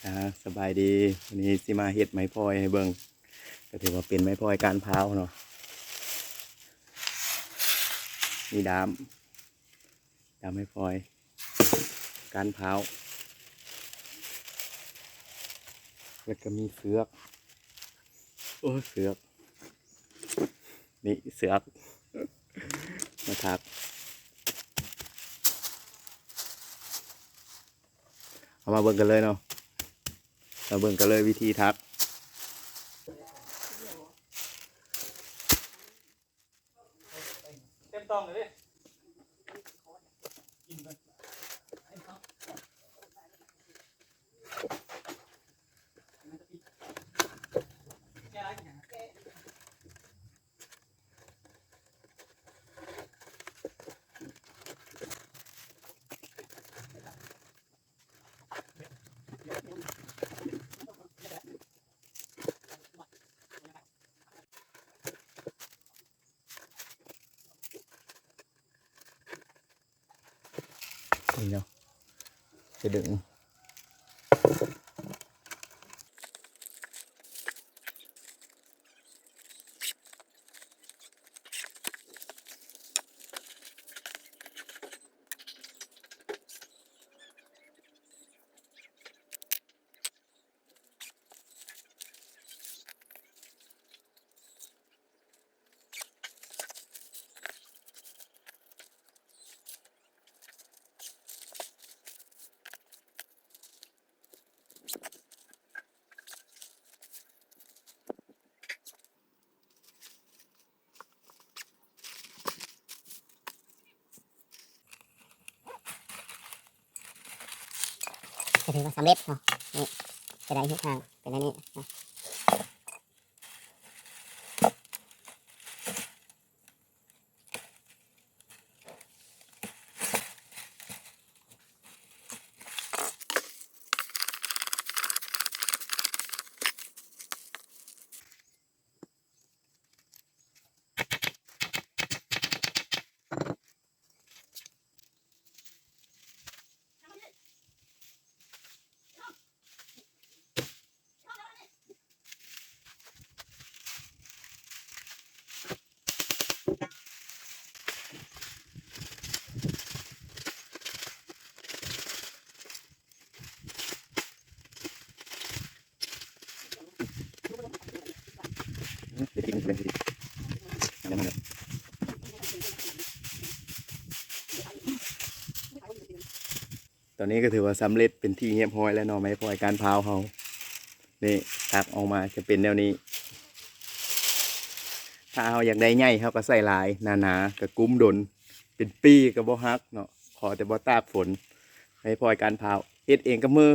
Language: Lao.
ອ່າ ສະບາຍດີ ວັນນີ້ຊິມາເຮັດໄມ້ພອຍໃຫ້ເບິ່ງ ກໍຖືວ່າເປັນໄມ້ພອຍການພ້າວເນາະ ມີດ້າມ ດ້າມໄມ້ພອຍ ການພ້າວ ແລ້ວກໍມີເຊືອກ ໂອ້ ເຊືອກ ນີ້ເຊືອກ ມາຖັກ ເຮົາມາເບິ່ງກັນເລີຍເນາະ ມາເບິ່ງກັນເລີຍວິທີຖັກ ເຕັມຕອງເລີຍເດ້ ກິນກ່ອນ. ນີ້ເນາະ ຈະດຶງ. ກະຖືວ່າສຳເລັດເນາະ ນີ້ ຈະໄດ້ເຮັດທາງເປັນແນວນີ້ເນາະ. ຕອນນີ້ກໍຖືວ່າສຳເລັດເປັນທີ່ຮຽບຮ້ອຍແລ້ວເນາະ ໄມ້ພອຍການພ້າວເຮົາ ນີ້ ຕັກອອກມາຈະເປັນແນວນີ້. ຖ້າເຮົາຢາກໄດ້ໃຫຍ່ ເຮົາກໍໃສ່ຫຼາຍ ໜາໆ ກໍກຸ້ມດົນ ເປັນປີກໍບໍ່ຫັກເນາະ ຂໍແຕ່ບໍ່ຕາກຝົນ. ໄມ້ພອຍການພ້າວ ເຮັດເອງກັບມື